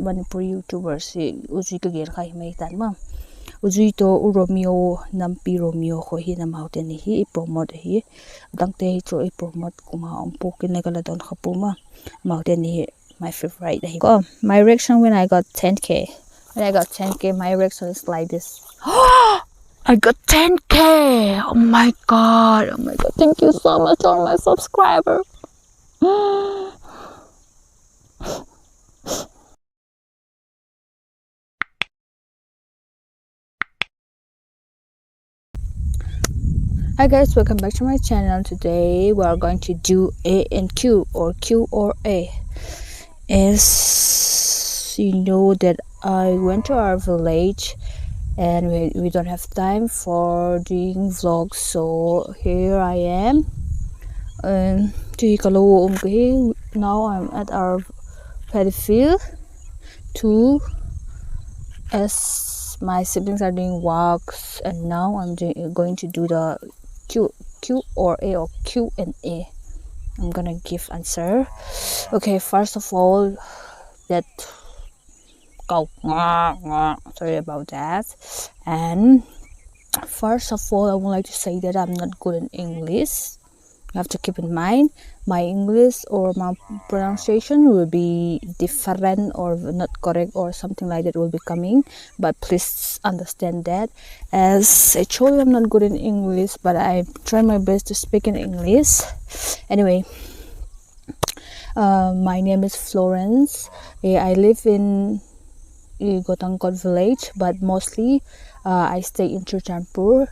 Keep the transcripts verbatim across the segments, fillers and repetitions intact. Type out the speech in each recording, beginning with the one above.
Manipuri YouTubers hi, U Zui ka gen kha hi mai tan ma. U Zui tawh U Romeo, Nampi Romeo khaw hi, amaute ni hi i promote ahi. Adangte hi chu i promote kum a um pua, kin le ka la don kha pua ma. Amaute ni hi my favorite ahi ko. My reaction when I got ten K. When I got ten K, my reaction is like this. I got ten K. Oh my God. Oh my God. Thank you so much, all my subscriber. Hi guys, welcome back to my channel. Today we are going to do A and Q, or Q or A. As you know that I went to our village and we, we don't have time for doing vlogs, so here I am. Um, tu hi ka lo um ka hi. Now I'm at our paddy field too, as my siblings are doing walks, and now I'm doing, going to do the Q, Q or A or Q and A. I'm gonna give answer. Okay, first of all, that cow, sorry about that. And first of all, I would like to say that I'm not good in English. You have to keep in mind, my English or my pronunciation will be different or not correct or something like that will be coming, but please understand that. As I told you, I'm not good in English, but I try my best to speak in English. Anyway, uh, my name is Florence. Eh, I live in Gotangkot village, but mostly, uh, I stay in Churachandpur,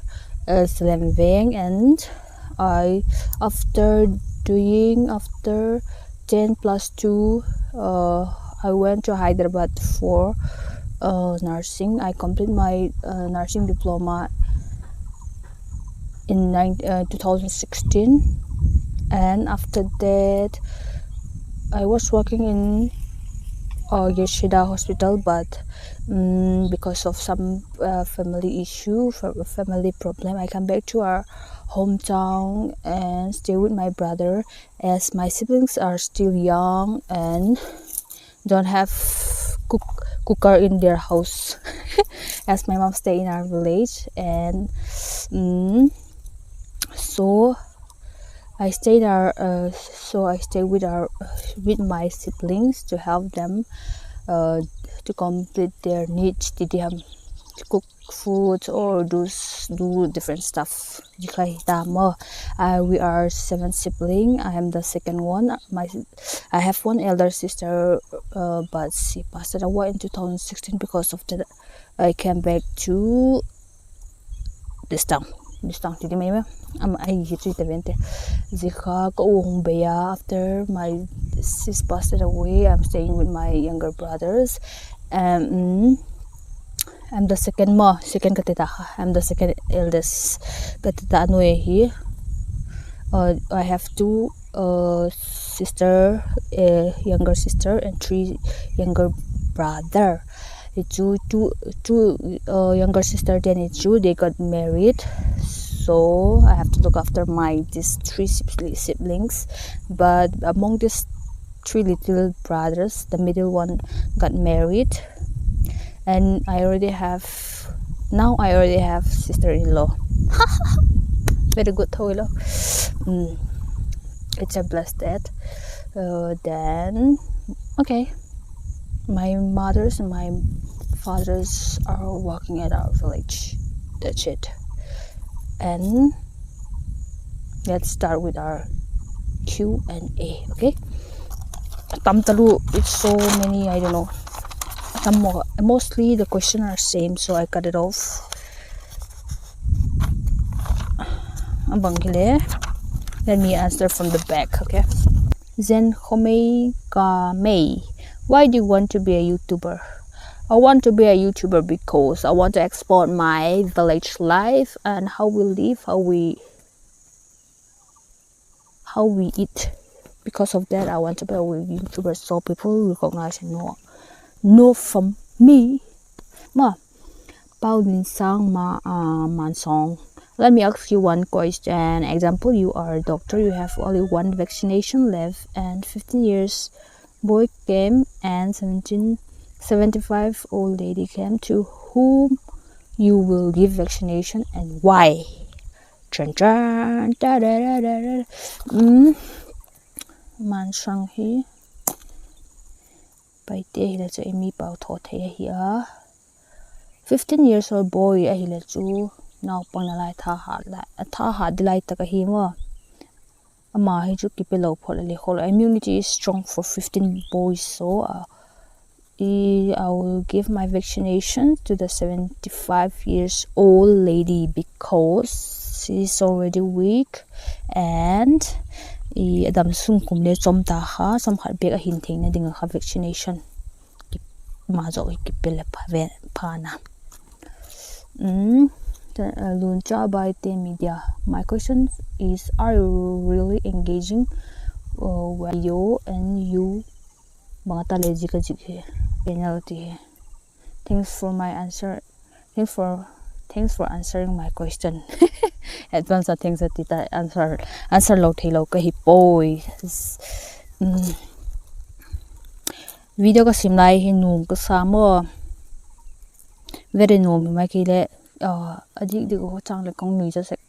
uh, Salem Veng, and I, after doing, after ten plus two, uh, I went to Hyderabad for, uh, nursing. I complete my, uh, nursing diploma in nine, uh, two thousand sixteen, and after that, I was working in, uh, Yeshida Hospital, but, um, because of some, uh, family issue, fa-, family problem, I come back to our hometown and stay with my brother, as my siblings are still young and don't have cook, cooker in their house, as my mom stay in our village, and, mm, so I stayed our, uh, so I stay with our, uh, with my siblings to help them, uh, to complete their needs, ti di ham, to cook food or do s-, do different stuff. Zia kha hi ta maw. Uh, we are seven sibling. I am the second one. My, I have one elder sister, uh, but she passed away in two thousand sixteen. Because of that, I came back to this town. This town ti di mai ma. Am, ai hi chu i ta vente. Zia kha ka u hung bei a, after my sis passed away, I'm staying with my younger brothers. Um, I'm the second maw, second ka ti ta kha. I'm the second eldest ka ti ta nuai hi. Uh, I have two, uh, sister, uh, younger sister and three younger brother. Chu two, two, uh, younger sister then chu they got married. So I have to look after my, these three sibli-, siblings. But among these three little brothers, the middle one got married. And I already have, now I already have sister-in-law. Very good, tho ilo. Mm. It's a blessed that. Uh, then, okay. My mothers and my fathers are working at our village. That's it. And let's start with our Q and A, okay? Tam talu, it's so many, I don't know. Tam mo-, mostly the question are same, so I cut it off. Abang hile, let me answer from the back, okay? Zen Khomei Kamei. Why do you want to be a YouTuber? I want to be a YouTuber because I want to explore my village life and how we live, how we, how we eat. Because of that, I want to be a YouTuber so people recognize and know, know from me. Ma, Paulinsang Ma, uh, Mansong. Let me ask you one question. Example, you are a doctor, you have only one vaccination left, and fifteen years boy came and seventeen Seventy-five old lady came to whom you will give vaccination and why. Chan chan, ta da da da da. Um, Mansang hi Paite hile chu ei mi pau thaw thei ahi a. Fifteen years old boy ahile chu naupang nalai tha hat, tha hat di lai tak ahi maw. Ama hi chu kipe lo phot a le khol. Immunity is strong for fifteen boys, so uh, I will give my vaccination to the seventy-five years old lady because she is already weak and a dam sung kum le chawm ta kha, chawm khat bêk a hin theina ding ah kha vaccination ma zawk hi kipe le pha ve pha na. Luncha Baite Media. My question is, are you really engaging with your and you bang a ta le zik a zik hi penalty hi. Thanks for my answer. Thanks for thanks for answering my question. Advance a thanks a ti ta, answer answer lo theilo ka hi poi. Video ka sim lai hi nuam ka sa maw. Very nuam hi mai kei le, a dik dik ka chang leh ka hung nui cha sek.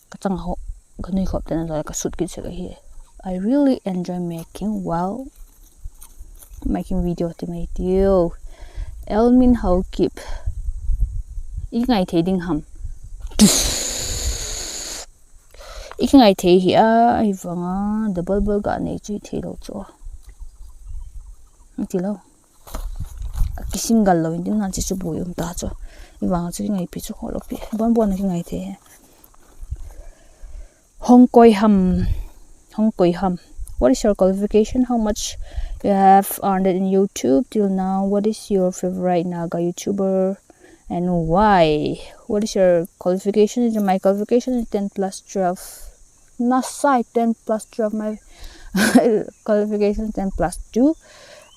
Ka chang a, ka nui khop tena zaw leh ka sut kit sek ahi. I really enjoy making while making video ti mai tiu. Elmin Haokip. I ngai thei ding ham? I ngai thei hi a, ahi vang a double ball ga nei chu i theilo chu. Ti lo. Kisingle lo in din nan chi chu buai um ta chu. I vang chu i ngaipi chu khaw lo pi. Buan buan a ki ngai thei. Hong koi ham. Hong koi ham. What is your qualification? How much you have earned in YouTube till now? What is your favorite Naga YouTuber and why? What is your qualification? My qualification is ten plus twelve. Nasai ten plus twelve, my qualification ten plus two,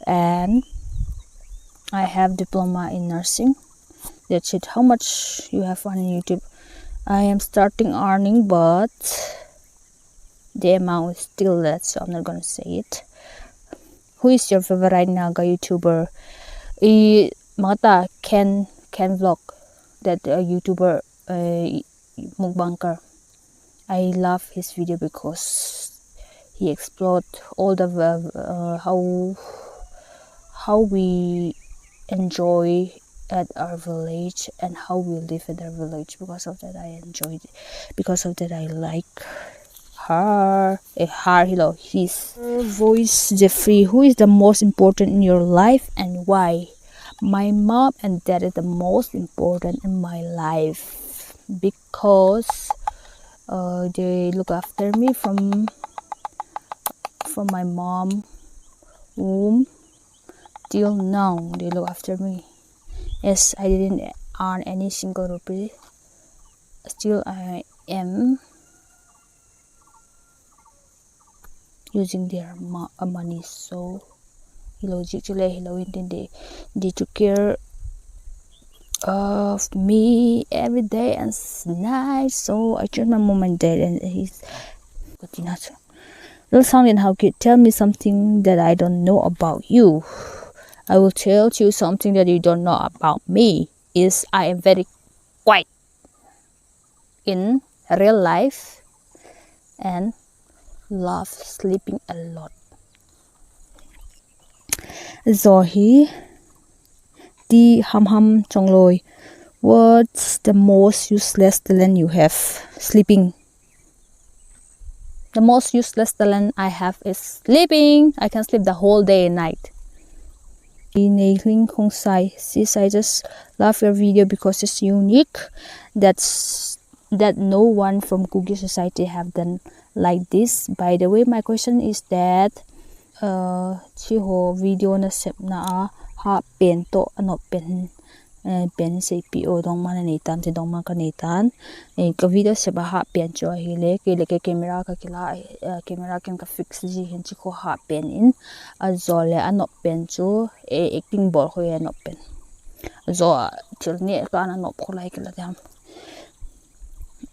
and I have diploma in nursing. That's it. How much you have on YouTube? I am starting earning, but the amount is still less, so I'm not gonna say it. Who is your favorite Naga YouTuber? I, mata Ken, Ken Vlog, that uh, YouTuber, uh, mukbanger. I love his video because he explored all the uh, how how we enjoy at our village and how we live at our village. Because of that, I enjoyed it. Because of that, I like her. Eh, her, hello, his voice, Jeffrey. Who is the most important in your life and why? My mom and dad is the most important in my life because uh, they look after me from from my mom womb till now. They look after me as I didn't earn any single rupee. Still, I am using their mo- uh, money. So, hilo zik chu le hilo in tin, they they took care of me every day and s- night. So I choose my mom and dad and his. Ka ti na chu. Lalsanglen Haokip, tell me something that I don't know about you. I will tell you something that you don't know about me is I am very quiet in real life and love sleeping a lot. Zaw hi ti ham ham chongloi. What's the most useless talent you have? Sleeping. The most useless talent I have is sleeping. I can sleep the whole day and night. Neihling Khongsai, sis, I just love your video because it's unique. That's that no one from Kuki society have done like this. By the way, my question is that uh, chi haw video nasepna a hap pen tawh a nop pen, eh, pen seipi aw, dongman a nei tan, chi dongman ka nei tan. Eh, ka video sep a hap pen chu ahile, kei le kei camera ka kila, eh, camera ken ka fix zi hin chi khaw hap pen in, a zaw le a nop pen chu, eh, acting bawl khaw a nop pen. Zaw a thil neh ka na nop khaw lai kila diam.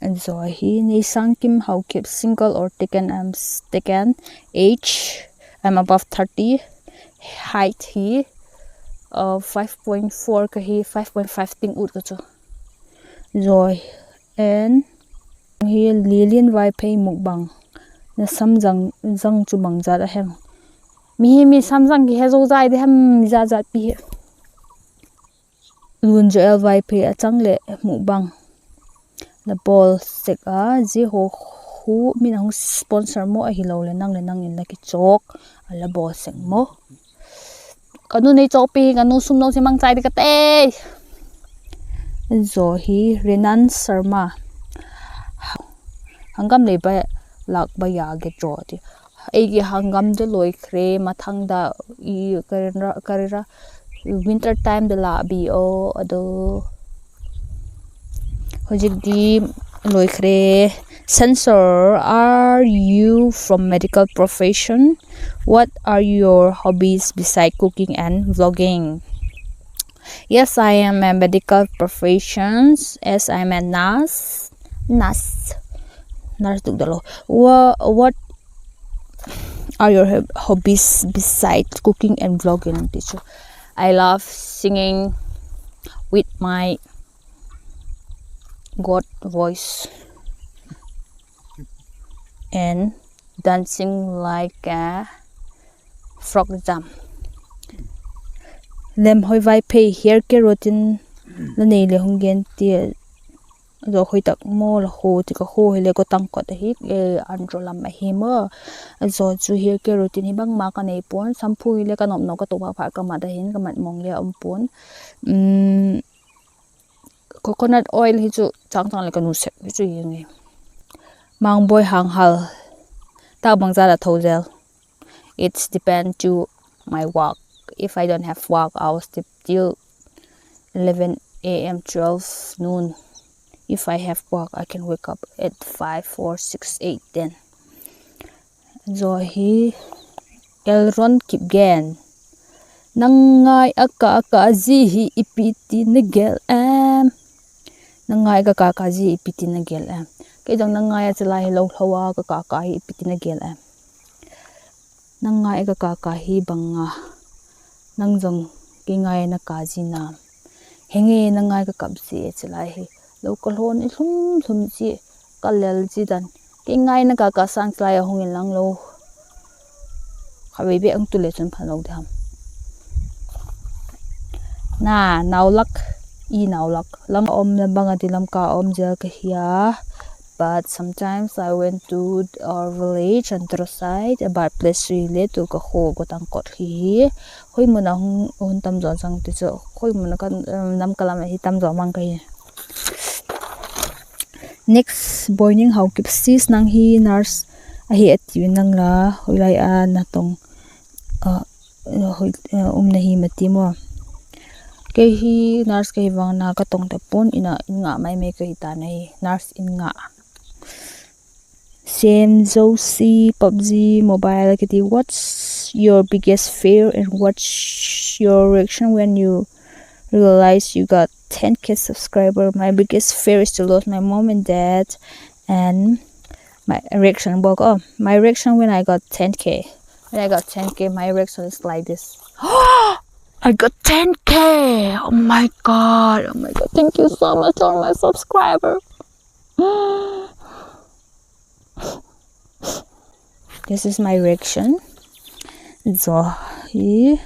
Zaw hi Neisangkim Haokip, single or taken? I'm s- taken. Age, I'm above thirty. Height hi Five point four ka hi, five point five ting ut ka chu. Zoi. And hi Lilin Vaiphei mukbang. Na samzang chu bangzat a hem? Mi hi mi samzang kihe zo zai di hem, mi zat zat pi hi. Lun Joel Vaiphei a chang leh mukbang la bawl sek a, zia haw khu min a hung sponsor maw ahiloleh nang leh nang in la kichawk a la bawl sek maw? Ka nu nei chawkpi hi, ka nu sum lo si mangchai di ka tei. Zaw hi Renan Sharma. Hangam lei ba lak ba ya ge draw ti. Ei ki hangam de loi kre mathang da i karira, karira. Winter time de la bi o ado. Hojik di loi kre. Sensor, are you from medical profession? What are your hobbies beside cooking and vlogging? Yes, I am a medical professions as I am a nurse. Nurse. Nurse duk dalo. What, what are your hob- hobbies beside cooking and vlogging? Ti chu, I love singing with my God voice and dancing like a frog jump. Lemhoi Vaiphei, hair care routine la nei leh hung gen tia. Zo hoi tak maw la khu ti ka khu hile Gotang kot ahi, Andro lam ahi maw. Zo chu hair care routine hi bangma ka nei pua'n, shampoo hile ka nop nop ka to pha pha ka mat ahin, ka mat mong le um pua'n. Coconut oil hi chu chang chang leh ka nu sek hi chu hi nge. Mangboi Hanghal, tak bangzat a tho zel? It's depend to my work. If I don't have work, I'll sleep till eleven a m, twelve noon. If I have work, I can wake up at five, four, six, eight, ten. Zaw hi Elron Kipgen. Nang ngai a ka ka zi hi ipi ti na gel em? Nang ngai ka ka ka zi ipi ti na gel em? Kei zong nang ngai a chilai hi lo hlo a ka ka ka hi ipi ti na gel em? Nang ngai ka ka ka hi bang a, nang zong kei ngai na ka zi nam? Henge nang ngai ka kap zi e chilai hi, lo ka hlawn i hlum hlum zi, ka lel zi dan. Kei ngai na ka ka sâng chilai a hung inlang lo khavei bek hung tu le chun phan lo di ham. Na, naulak, i naulak lam a um na bang a ti lam ka um zel ka hi a. But sometimes I went to our village, Antrosite, a bad place sui le tu ka khu Gotang kot hi hi. Hoi mun a hun tam zaw chang ti chu, hoi mun a ka nam ka lam a hi tam zaw mang ka hi. Next, Boining Haokip, sis nang hi nurse ahi a ti nang la, hoilai a na tong, um na hi ma ti maw? Kei hi nurse ka hi vang na ka tong ta pua'n, in a in ngah mai mai ka hi ta na hi, nurse in ngah. Sem Zosi, PUBG Mobile kiti, what's your biggest fear and what's your reaction when you realize you got ten K subscriber? My biggest fear is to lose my mom and dad, and my reaction bawk, oh, my reaction when I got ten K. When I got ten K, my reaction is like this. I got ten K! Oh my God! Oh my God! Thank you so much, all my subscriber. This is my reaction. Zo hi.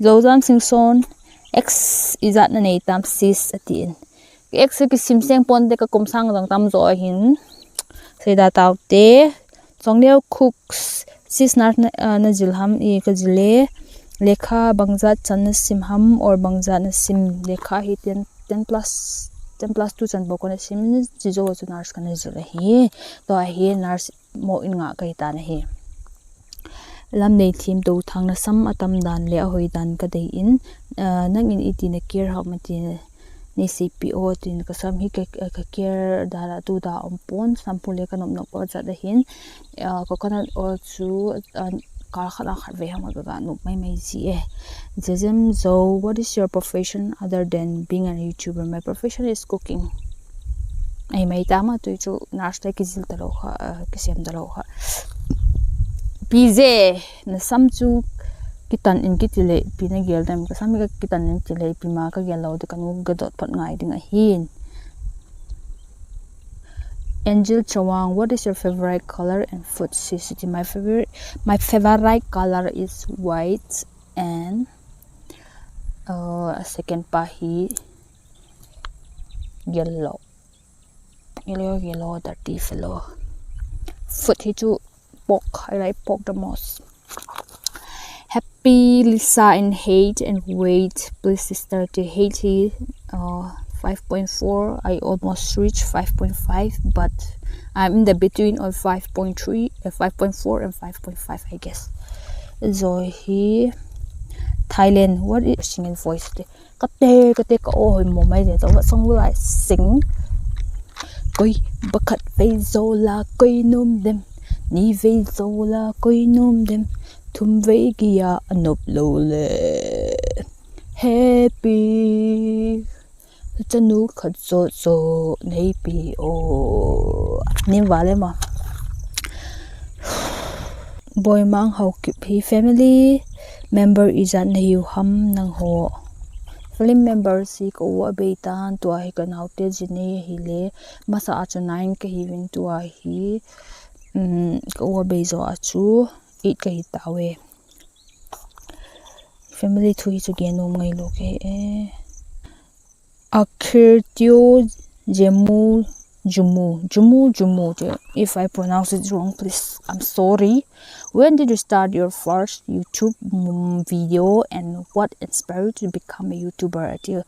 Zozam Singson, ex i zat na nei tam sis a ti in. Ex kisim seng pua'n te, ka kum sâng zang tam zaw ahin. Seida taute, Chongneu Cooks, sis na, na zil ham? I ka zil e. Lekha bangzat chan na sim ham or bangzat na sim? Lekha hi ten, ten plus, ten plus two chan bawk ka na sim, chi zo chu nurse ka na zil ahi. Tua hi nurse maw in ngah ka hi ta na hi. Lam nei thiam to thang, na sam a tam dan leh a hoi dan ka dei in, nang in i ti na care ham a ti, nei seipi aw tin ka sam hi ka care dan a tu da um pua'n, shampoo le ka nop nop a zat ahin, coconut oil chu kâl khat a khat vei ham a ka ga nop mai mai zi e. Zezem Zo, what is your profession other than being a YouTuber? My profession is cooking. Ai mai ta ma, tu chu nurse le kizil talo kha, kisem talo kha. Pi ze, na sam chu Kitan in kiti leh pi na gel dem ka sam, ka kitan in ti leh pi ma ka gel lo de, ka nu ka dot phot ngai ding ahi'n. Angel Chawang, what is your favorite color and food? Sisiti, my favorite, my favorite color is white and, uh, a second pa hi yellow. Yellow, yellow, dirty fellow. Food hi chu pork. I like pork the most. Happy Lisa in height and weight, please, sister. The height hi, uh, five point four. I almost reached five point five, but I'm in the between of five point three, uh, five point four and five point five, I guess. Zo hi Thailand. What is singing voice te? Ka te, ka te, ka aw hoi maw mai de, what song will I sing? Koi, pakhat vei zo la koi nuam dem, ni vei zo la koi nuam dem, thum vei gia a nop lo le, happy, chanu khat zo zo nei pi aw. Nim va le ma. Boimang Haokip hi family member i zat na hiu ham nanghaw? Family member si ka u a bei ta'n, tua hi ka naute zi nei ahile, masa a chu nine ka hiu in, tua hi, um, ka u a bei zaw a chu eight ka hi tau e. Family thu hi chu gen nuam ngailo ke e. Akhirtio Jemu, Jumu, Jumu, Jumu, if I pronounce it wrong, please, I'm sorry. When did you start your first YouTube, mm, video, and what inspired you to become a YouTuber? Until,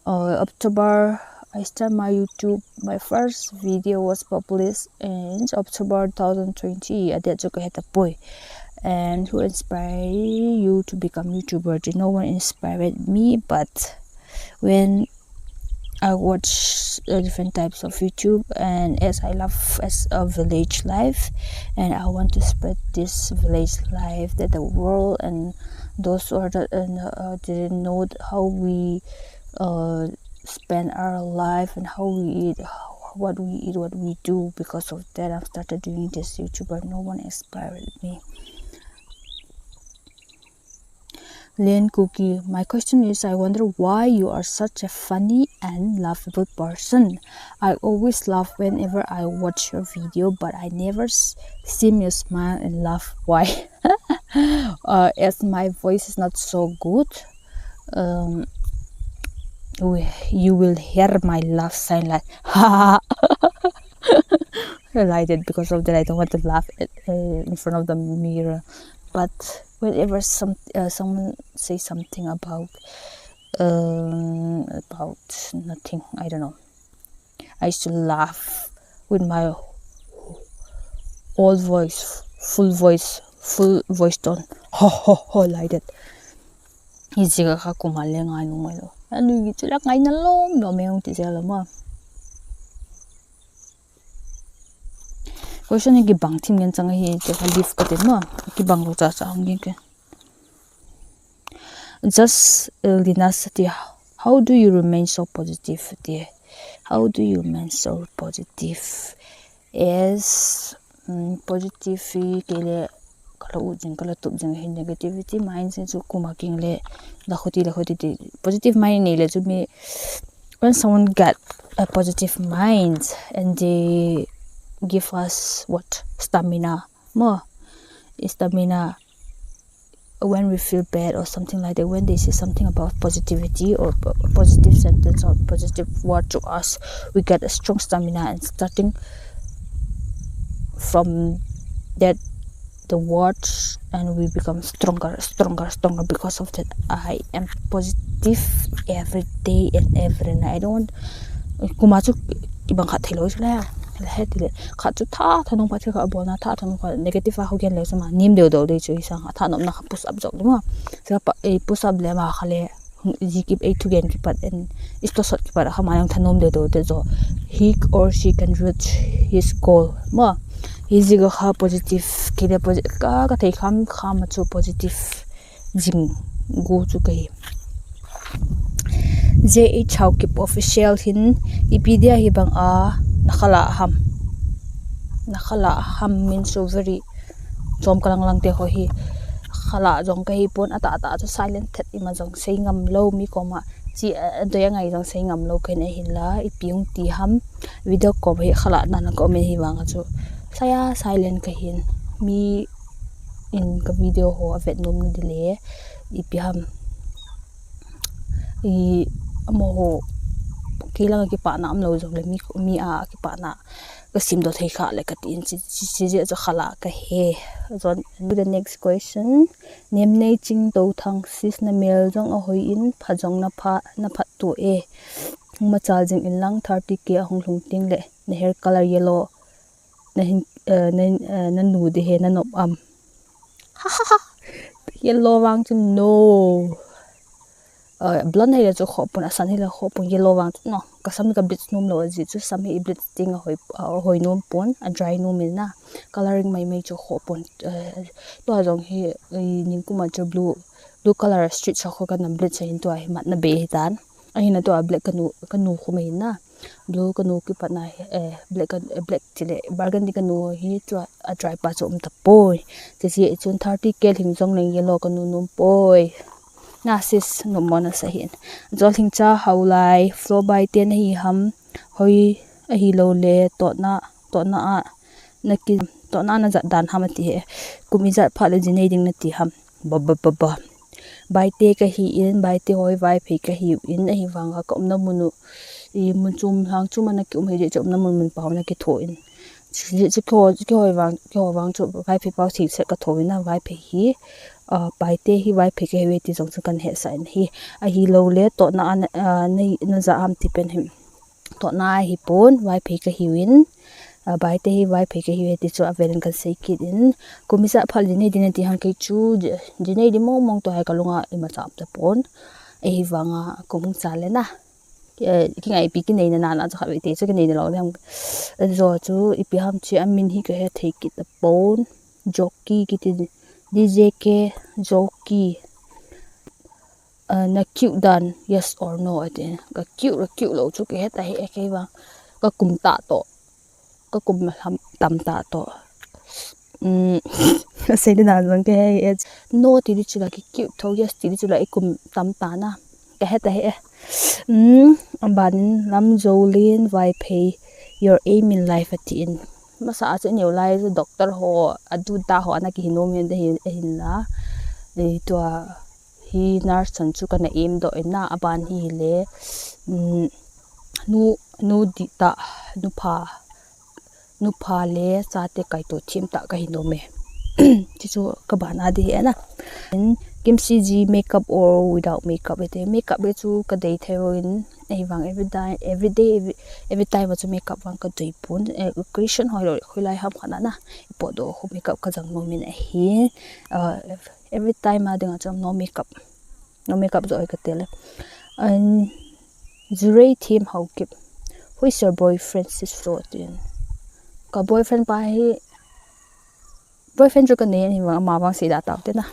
uh, October, I start my YouTube. My first video was published in October two thousand twenty. A date chu ka he ta puai. And who inspired you to become YouTuber? No one inspired me, but when I watch, uh, different types of YouTube, and as I love as a village life, and I want to spread this village life that the world and those who are that, and, uh, didn't know how we, uh, spend our life and how we eat, what we eat, what we do. Because of that, I started doing this YouTuber. No one inspired me. Len Kuki, my question is, I wonder why you are such a funny and laughable person. I always laugh whenever I watch your video, but I never s-, seem you smile and laugh. Why? Uh, as my voice is not so good, um, we, you will hear my laugh sound like, ha ha ha. Like that. Because of that, I don't want to laugh at, uh, in front of the mirror. But whenever some, uh, someone say something about, um, about nothing, I don't know. I used to laugh with my all voice, full voice, full voice tone. Ho, ho, ho, like that. Hi zia kha kuama le ngai nuam mai lo. A lui chu la ngai na lawm lawm e, hung ti zel lo ma. Question hi kibang thim ngen chang ahi, te kha leave ka tin ma. Kibang lo cha cha hung gen ke. Just, uh, Lina Sati, how do you remain so positive, dear? How do you remain so positive? As, um, positive hi kei le ka la ut zing, ka la tup zing ahi, negativity mind chu kuama kiang le la khoti, la khoti ti. Positive mind nei le chu mi, when someone got a positive mind and they give us what? Stamina. Maw, stamina when we feel bad or something like that, when they say something about positivity or p-, positive sentence or positive word to us, we get a strong stamina, and starting from that, the words, and we become stronger, stronger, stronger. Because of that, I am positive every day and every night. I don't want, kuama chu kibang khat theilo chu le, le he ti le, khat chu tha thanung pha thil kha a bawlna tha thanung pha negative a hung gen le chu ma, nim deu deu dei chu i sang a, thanopna kha push up zok ding a. Chu pa, ei push up le ma kha le, zia kip ei thugen kipat en, i tosot kipat a kha ma jong thanuam deu deu te zaw. He or she can reach his goal. Ma, hi zia kha positive, kei le posi-, ka, ka thei kham kham a chu positive zing gu chu ka hi. J H Haokip Official hin, ipi dia hi bang a na khala ham? Na khala ham means so very chawm ka lang lang te ho hi. Khalah zong ka hi pua'n, a tah tah chu silent thet, ima zong sei ngam lo, mi kawm ah chi a doi a ngai zong sei ngam lo ka hin, ahinla ipi hung ti ham, video kawm hi khalah dan a ka um in, hi vang a chu sia silent ka hin, mi in ka video haw a vet nuam na di le ipi ham, i amahaw kei lang a kipakna um lo zong leh mi, mi a kipakna ka simdaw thei kha leh ka ti in, chi, chi, chi zia chu khalah ka he. Zon, the next question. Nemnei Chingtothang, sis, na mêl zong a hoi in, phat zong na pha, na phat tua e. Hung machal zing inlang, thirty K a hung lhung tiang leh na hair colour yellow na hin, eh, na, eh, na nu di he na nop am? Yellow vang chu no. Blonde hile chu khawk pua'n, a san hile khawk pua'n, yellow vang chu no. Ka sam hi ka bleach nuam lo a, zia chu sam hi i bleach tiang a hoi, a hoi nuam pua'n, a dry nuam in a. Colouring mai mai chu khawk pua'n. Tua zong hi ningkum a chu blue, blue colour street sa khaw ka na bleach a hin tua hi matna bei hi ta'n. Ahin a tua black ka nu, ka nu khum ahin a. Blue ka nu kipatna, black ka, black ti leh burgundy ka nu hi tua a dry pa chu um ta puai. Zia chun thirty K lhing zong leng yellow ka nu nuam puai. Na sis, nuam maw na sa hin. Zolhingcha Haulai, Flo, Baite na hi ham? Hoi ahilole tawtna, tawtna a na ki, tawtna na zat dan ham a ti he. Kum ijat phat leh zi nei ding na ti ham? Ba, ba, ba, ba. Baite ka hi in, Baite hoi Vaiphei ka hiu in, ahi vang a ka umna mun uh, i mun chuam lhang chuam a na ki um hi di chu umna mun mun pau na kithua in. Chu kihoi vang, kihoi vang chu Vaiphei pau thingset ka thua in a, Vaiphei hi, Baite hi Vaiphei ka hiu e ti zong chu kan hesa in hi. Ahilole tawtna a, na za am ti pen hi. Tawtna ahi pua'n, Vaiphei ka hiu in, Baite hi Vaiphei ka hiu e ti chu a vel in kan sei kit in. Kum ijat phat zi nei ding na ti ham? Kei chu zi nei di mawngmawng, tua hi ka lung a imacha um ta pua'n. Ahi vang a kum hung cha leh na, kingaipi, kineina na chu khatvei te chu kineina lo di ham. Zaw chu ipi ham chi a min hi ka he thei kit ta pua'n. Jockey kiti, D J K, Jockey. Na cute dan, yes or no a ti. Ka cute, ka cute lo chu ka he ta hi e, kei vang. Ka kum ta tawh, ka kum tam ta tawh. A sei dina zong ka he e. No ti di chu la ki cute tho, yes ti di chu la i kum tam ta na, ka he ta hi e. A ban in Lamzolin Vaiphei, your aim in life a ti in. Masa a chu i neu lai chu doctor haw, a duta haw a na kihi nuam hen de hin, ahinla tua hi nurse chan chu ka na aim dawh in a, a ban hi hile nu, nu dih tah, nu pha, nu pha le chate kaitua thiam tah ka hi nuam e. Chu chu ka ban a di hi a na. Kimsiji, makeup or without makeup e ti. Makeup le chu ka dei thei lo in, ahi vang every day, every day, every time a chu makeup vang ka doi pua'n. Occasion hoi lo, hoi lai ham khat a na, i pawtdok khu makeup ka zang nuam in ahi. Every time a ding a chu no makeup, no makeup zaw hi ka ti le. Zurei Thim Haokip, who is your boyfriend, sis Flo tin. Ka boyfriend pa hi, boyfriend chu ka nei ahi vang, ama vang sei da tau te na.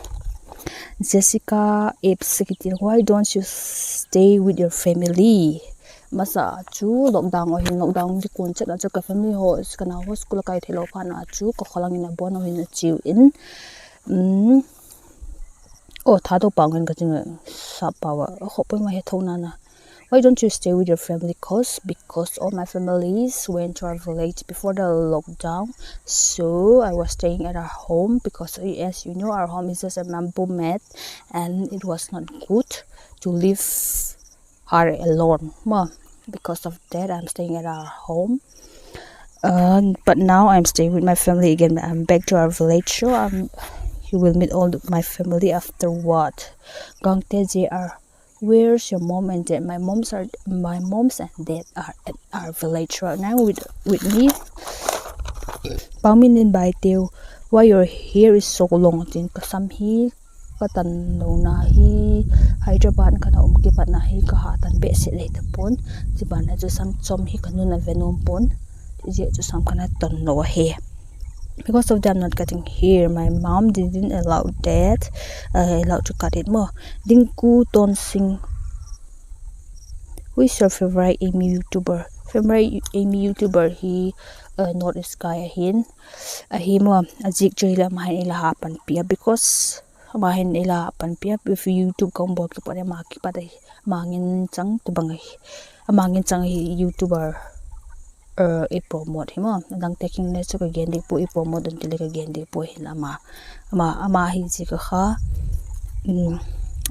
Jessica Apes kitin, why don't you stay with your family? Masa chu lockdown a hin, lockdown di kun chet a chu ka family haw, ka nau haw school a kai theilo phat a chu ka khawlang in a bawn a hin a chiu in. Aw, Thadou pau ngen ka ching, sap pau a, a khawk pui ma he tho nana. Why don't you stay with your family? Cause, because all my families went to our village before the lockdown, so I was staying at our home because, as you know, our home is just a bamboo mat, and it was not good to leave her alone. Well, because of that, I'm staying at our home. Uh, but now I'm staying with my family again. I'm back to our village, so I'm, you will meet all the, my family afterward. Gangte J R, where's your mom and dad? My moms are, my moms and dad are at our village right now with, with me. Pangminlin Baiteu, why your hair is so long? Tin, ka sam hi ka tan lona hi, Hyderabad ka na um kipatna hi ka ha tan behseh lei ta pua'n. Zia ban a chu sam chom hi ka nu'n a ve nuam pua'n. Zia chu sam ka na tan lo ahi. Because of that, I'm not cutting hair. My mom didn't allow that. Uh, allow to cut it maw. Dingku Tonsing, who is your favorite Aimee YouTuber? Favorite Aimee YouTuber hi, uh, North Sky ahin. Ahi maw, a zik chu hile ama hin ei la ha panpi a, because Ama hin ei la panpi a, if YouTube ka hung bawl kipat, ama kipat ahi, ama ngen chang tubang ahi, ama ngen chang ahi YouTuber i promote hi maw. A dangte king le chu ka gen dik pua, i promote un ti le ka gen dik pua hin ama, ama, ama hi ziak a kha,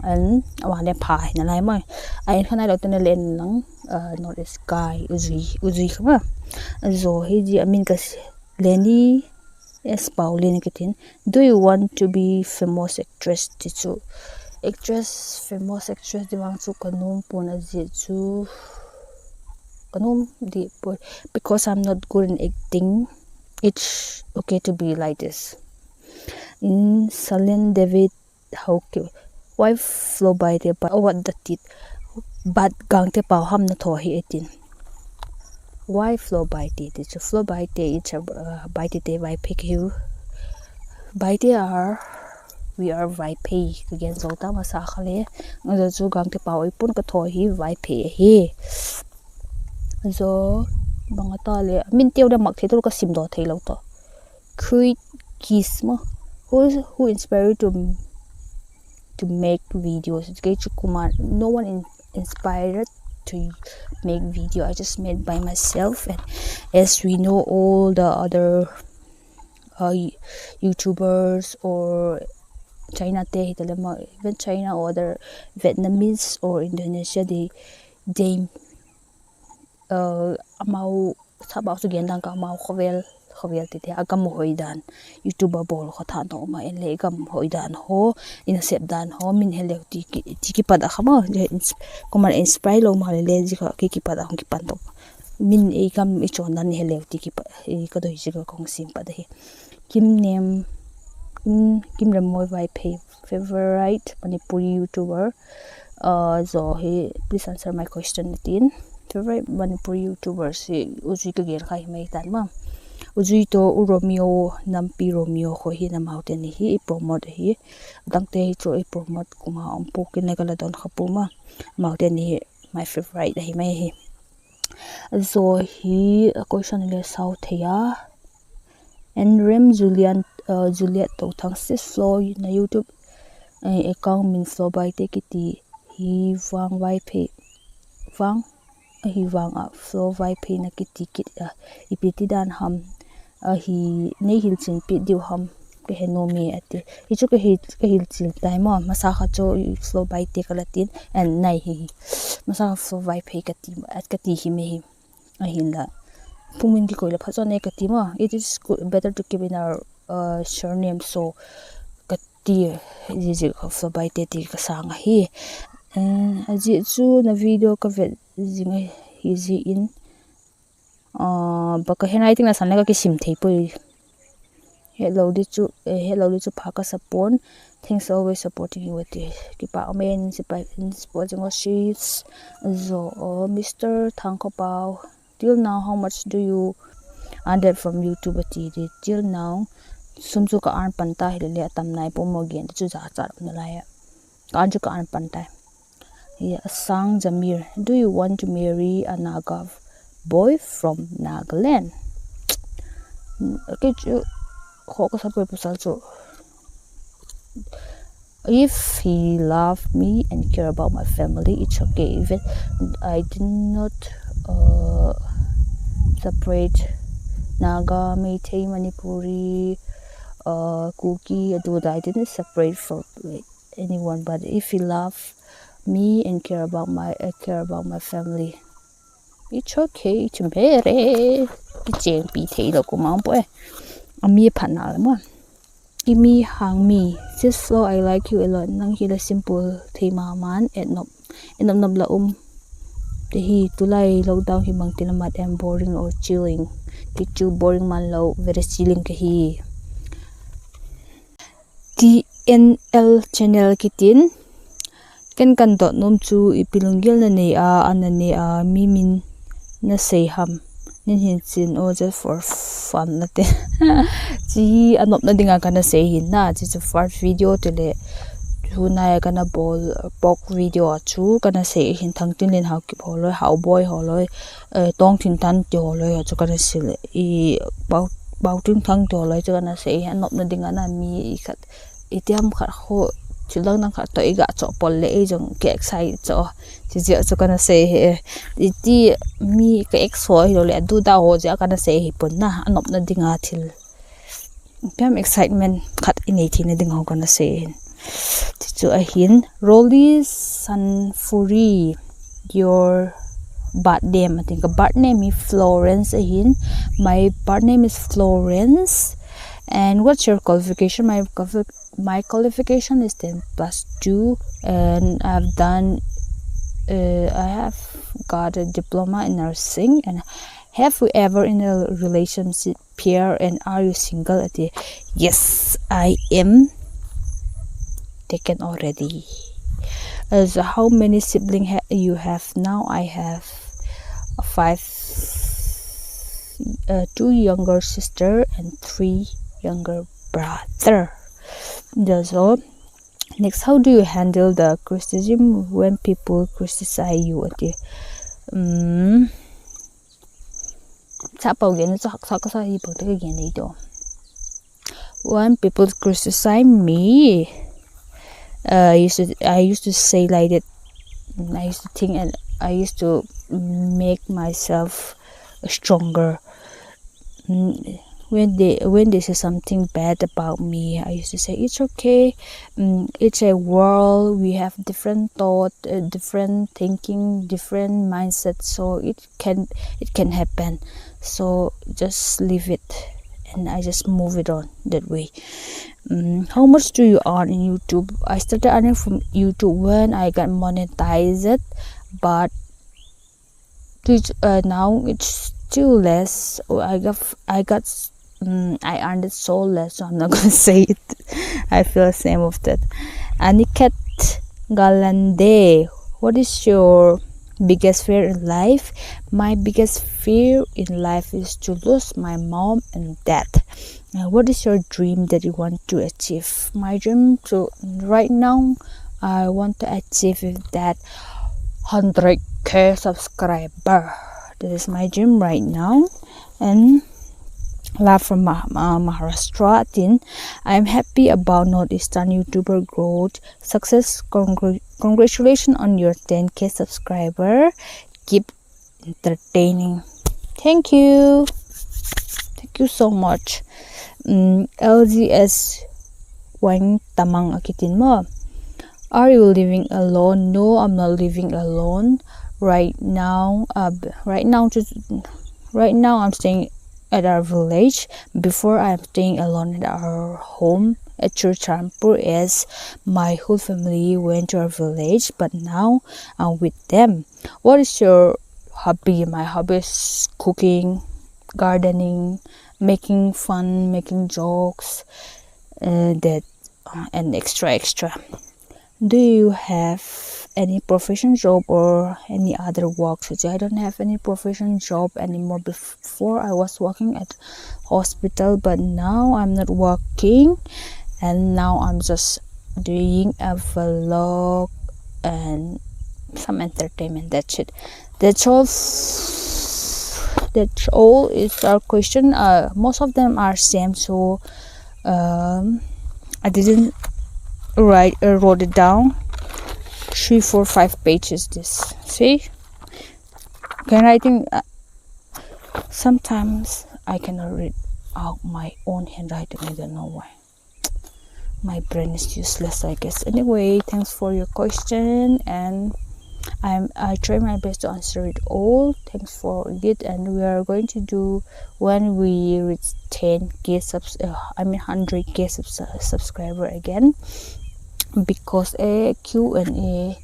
an, ama le pha hi nalai maw. A en kha nailo tena le en lang, North East Sky, Uzui, Uzui kha maw. A zaw hi zia a min ka Lenny S Paulin a kitin, Do you want to be famous actress? ti chu. Actress, famous actress ti vang chu ka nuam pua'n a zia chu. Ka nuam di pua. Because I'm not good in acting, it's okay to be like this. In Salen David Hauki, why Flo Baite, but what the tit, but Gangte pau ham na thaw hi e tin. Why Flo Baite ti chu, Flo Baite i cha, Baite te Vaiphei ka hiu. Baite are, we are Vaiphei ka gen zo ta masa kha le. Zo chu Gangte pau ei pun ka thaw hi Vaiphei ahi. Zo, bang a ta le, a min teu le mak thei talo, ka sim daw theilo ta. Create Kiss maw, who, who inspire you to, to make videos? Kei chu Kumar, no one in, inspired to make video. I just made by myself, and as we know, all the other uh, YouTubers or China te hi ta le maw, even China or other Vietnamese or Indonesia, they, they, uh, amau, sabau chu gen dan ka amau khawvel, khawvel ti te a gam hoi dan, YouTube a bawl kha tha no ma en le gam hoi dan haw, i nasep dan haw min heleu ti ki, ti kipat a kha maw, Kumar inspire lo ma le le zia kha ki kipat a hung kipan to. Min ei gam i chawn dan heleu ti kipat, ka doi zia ka hung sim pat ahi. Kim Nem, Kim, Kim Remmoi Vaiphei, favorite Manipuri YouTuber. Zaw hi, please answer my question a tin. Favorite Manipuri YouTubers hi Uzui ka gen kha hi mai tan ma. Uzui tawh U Romeo, Nampi Romeo kha hi, amaute ni hi i promote ahi. Dangte hi chu i promote kum a um pua, kin le ka la don kha pua ma. Amaute ni hi my favorite ahi mai hi. Zaw hi, question le sau thei a. Enrem Julian, Juliet Tothang, Sis Flo, na YouTube account min Flo Baite kiti hi vang Vaiphei, vang, ahi vang ah Flo Vaiphei na kiti kit a, ipi ti dan ham, ahi, nei hilchianpi diu ham, ka he nuam e a ti. Hi chu ka hil, ka hilchian tai maw, masa kha chu Flo Baite ka la tin, and nai hi hi. Masa kha Flo Vaiphei ka ti, ka ti hi mai hi. Ahinla, pum in kikoi la pha zaw ne ka ti maw. It is good, better to keep in our surname, so ka ti, zia zia kha Flo Baite ti ka sâng ahi. A zia chu na video ka vet zing ahi zia in, ba ka handwriting la san le ka kisim thei puai. Hetlo di chu, hetlo di chu pha ka sa pua'n. Thanks always supporting you a ti. Kipâk um e, support zing aw sis. Zaw, Mister Thangkhawpau, till now how much do you earn from YouTube a ti di. Till now, sum chu ka earn pan ta hile le a tam nai pua maw, gen di chu zachat um nalai a. Ka earn chu ka earn pan tai. Asang Jamir, do you want to marry a Naga boy from Nagaland? Kei chu khaw ka sa puai pasal chu. If he love me and care about my family, it's okay. Even I did not separate Naga, Meitei, Manipuri, Kuki, a du da, I didn't separate from anyone, but if he love me and care about my, care about my family, it's okay, it's mere. Kichêngpi theilo ku mang pua e. A mi phatna le maw. Kimi Hangmi, Sis Flo, I like you a lot. Nang hi la simple thei ma ma'n, et nop nop la um. Te hi tulai lockdown hi bangti la mat em, boring or chilling? Kei chu boring man lo, very chilling ka hi. T N L channel kitin, ken kan dot nuam chu ipi lunggel na nei a, a na nei a, mi min na sei ham? Nin hin chin o just for fun na te. Chi hi a nopna ding a ka na sei hin na, chi chu first video ti le, tunai a ka na bawl pork video a chu ka na sei hin, Thangtinlen, Haokip haw loi, Haoboi haw loi, Tawngthingthan ti haw loi a chu ka na sei le, Pautingthang ti haw loi chu ka na sei hin, a nopna ding a na mi khat itiam khat khu, thil dang dang khat tawh i ga chawk pol leh ei zong ki excite chawk a, ti ziak chu ka na sei hi. Iti mi ka ex haw hiloleh a du da haw ziak a ka na sei hi pua'n a, a nopna ding a thil, itiam excitement khat i nei theina ding haw ka na sei hin. Ti chu ahin, Rolly Sanfuri, your birth name, a ti. Ka birth name hi Florence ahin. My birth name is Florence. And what's your qualification? My qualifi-, my qualification is ten plus two, and I've done, uh, I have got a diploma in nursing. And have you ever in a relationship, Pierre, and are you single? A ti. Yes, I am taken already. Uh, so how many siblings ha-, you have now? I have five, uh, two younger sister and three younger brother. That's all. Next, how do you handle the criticism when people criticize you? A ti. Um, sa pau gen chu haksa ka sa hi pau te ka gen dei to. When people criticize me, uh, I used to, I used to say like that. I used to think and I used to make myself stronger. Mm, when they, when they say something bad about me, I used to say, "It's okay. Mm, it's a world. We have different thought, uh, different thinking, different mindset. So it can, it can happen. So just leave it." And I just move it on that way. Mm, how much do you earn in YouTube? I started earning from YouTube when I got monetized, but which, uh, now it's still less. Oh, I got, I got, mm, I earned it so less, so I'm not gonna say it. I feel ashamed of that. Aniket Galande, what is your biggest fear in life? My biggest fear in life is to lose my mom and dad. Uh, what is your dream that you want to achieve? My dream to, right now, I want to achieve is that hundred K subscriber. That is my dream right now. And love from Ma-, Ma-, Maharashtra. Tin, I'm happy about Northeastern YouTuber growth. Success. Congr-, congratulations on your ten K subscriber. Keep entertaining. Thank you. Thank you so much. Mm, L G S Wang Tamang a kitin maw. Are you living alone? No, I'm not living alone right now. Uh, b-, right now, just, right now I'm staying at our village. Before, I'm staying alone at our home at Churachandpur, as my whole family went to our village, but now I'm with them. What is your hobby? My hobby is cooking, gardening, making fun, making jokes, uh, that, uh, and extra, extra. Do you have any profession, job, or any other work? So I don't have any profession, job anymore. Before, I was working at hospital, but now I'm not working, and now I'm just doing a vlog and some entertainment. That's it. That's all. That's all is our question. Uh, most of them are same, so, um, I didn't write, uh, wrote it down. Three, four, five pages. This, see, can writing. Uh, sometimes I cannot read out my own handwriting. I don't know why. My brain is useless, I guess. Anyway, thanks for your question, and I'm, I try my best to answer it all. Thanks for it, and we are going to do, when we reach ten K subs-, uh, I mean hundred K subs-, subscriber again, because a Q and A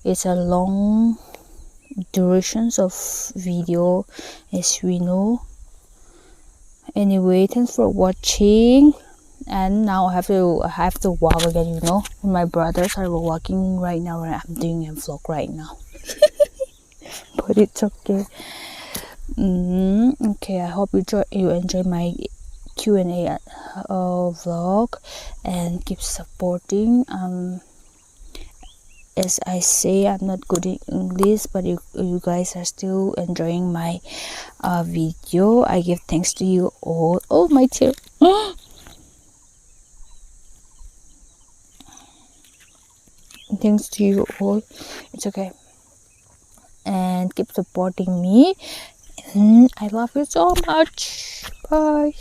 is a long durations of video, as we know. Anyway, thanks for watching. And now I have to, I have to walk again, you know. My brothers are walking right now, and I'm doing a vlog right now. But it's okay. Mm, okay, I hope you jo-, you enjoy my Q and A, uh, vlog, and keep supporting. Um, as I say, I'm not good in English, but you, you guys are still enjoying my, uh, video. I give thanks to you all. Oh, my tear. Thanks to you all. It's okay. And keep supporting me. And I love you so much. Bye.